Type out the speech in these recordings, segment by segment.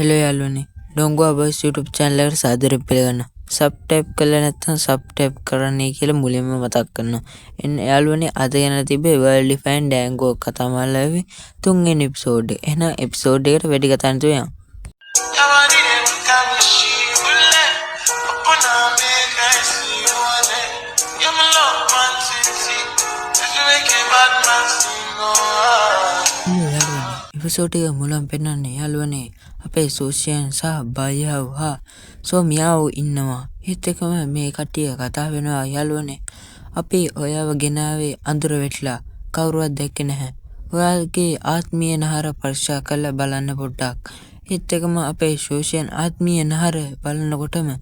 Hello යාළුවනේ, ඩොංගුවා boys YouTube channel එකට සාදරයෙන් පිළිගන්නවා. සබ්ස්ක්‍රයිබ් කරලා නැත්නම් සබ්ස්ක්‍රයිබ් කරන්නයි කියලා මුලින්ම මතක් කරනවා. එන්න යාළුවනේ, අද ගැන තිබ්බේ World Define Dango කතා මාලාවේ තුන්වෙනි එපිසෝඩ් එක. එහෙනම් එපිසෝඩ් එකට වැඩි කතා නැතුව යමු. එපිසෝඩ් එක මුලම පෙන්වන්නේ යාළුවනේ, අපේ සෝෂියන් සහ බයව් හා සෝමියාව් ඉන්නවා. ඒත් එක්කම මේ කට්ටිය කතා වෙනවා, යාළුවනේ, අපි ඔයාව ගෙනාවේ අඳුර වැටිලා, කවුරුවත් දැක්කේ නැහැ. ඔයාගේ ආත්මීය නහර පරීක්ෂා කරලා බලන්න පොඩ්ඩක්. ඒත් එක්කම අපේ ශෝෂයන් ආත්මීය නහර බලනකොටම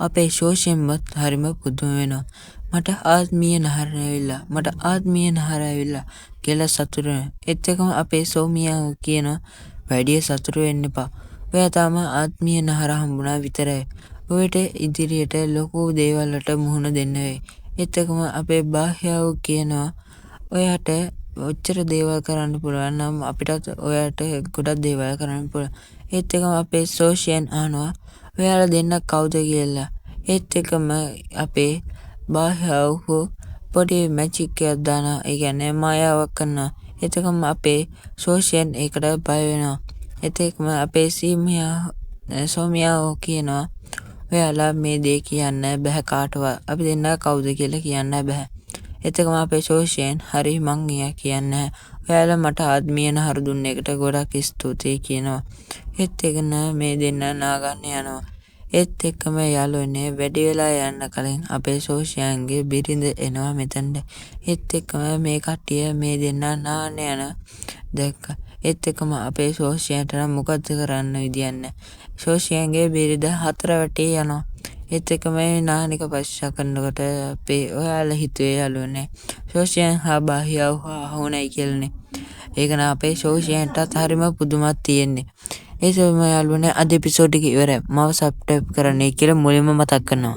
අපේ ශෝෂයෙන්වත් හරිම පුදුම වෙනවා. මට ආත්මීය නහර ඇවිල්ලා, මට ආත්මීය නහර ඇවිල්ලා කියලා සතුටු වෙනවා. ඒත් එක්කම අපේ සෝමියාව කියනවා, වැඩිය සතුටු වෙන්න එපා. ඔයා තාම ආත්මීය නහර හම්බුණා විතරයි. ඔයට ඉදිරියට ලොකු දේවල් වලට මුහුණ දෙන්න වෙයි. ඒත් එක්කම අපේ බාහ්‍යව කියනවා, ඔයාට ඔච්චර දේවල් කරන්න පුළුවන් නම් අපිටත් ඔයාට ගොඩක් දේවල් කරන්න පුළුවන්. ඒත් එක්කම අපේ සෝෂියන් අහනවා, ඔයාලා දෙන්න කවුද කියලා. ඒත් එක්කම අපේ බාහ්‍යව පොඩි මැජික් එකක් දානවා. ඒ කියන්නේ මායාවක් කරනවා. ඒත් එක්කම අපේ සෝෂියන් ඒකට බය වෙනවා. ඒත් එක්කම අපේ සීමියා සෝමියාව කියනවා, ඔයාලා මේ දේ කියන්න බැහැ කාටවත්. අපි දෙන්නා කවුද කියලා කියන්න බැහැ. ඒත් එක්කම අපේ සෝෂියන්, හරි, මං එයා කියන්නේ නැහැ. ඔයාලා මට ආත්මීය නහර දුන්න එකට ගොඩක් ස්තුතියි කියනවා. ඒත් එක්කම මේ දෙන්නා නාගන්න යනවා. ඒත් එක්කම යාළුවනේ, වැඩි වෙලා යන්න කලින් අපේ සෝෂියන්ගේ බිරිඳ එනවා මෙතනට. ඒත් එක්කම මේ කට්ටිය මේ දෙන්නා නාන්න යන දැක්කා. ඒත් එක්කම අපේ සෝෂියන්ට නම් මොකද්ද කරන්න විදියක් නැහැ. සෝෂියන්ගේ බිරිඳ හතර වැටේ යනවා. ඒත් එක්කම මේ නාන එක පරීක්ෂා කරනකොට අපේ ඔයාලා හිතුවේ යාළුවනේ සෝෂියන් හා බාහියව අහුණයි කියලානේ. ඒක නම් අපේ සෝෂියන්ටත් හරිම පුදුමක් තියෙන්නේ. ඒ සම යාළුවනේ, අද එපිසෝඩ් එක ඉවරයි. මාව සබ්ස්ක්‍රයිබ් කරන්නයි කියලා මුලින්ම මතක් කරනවා.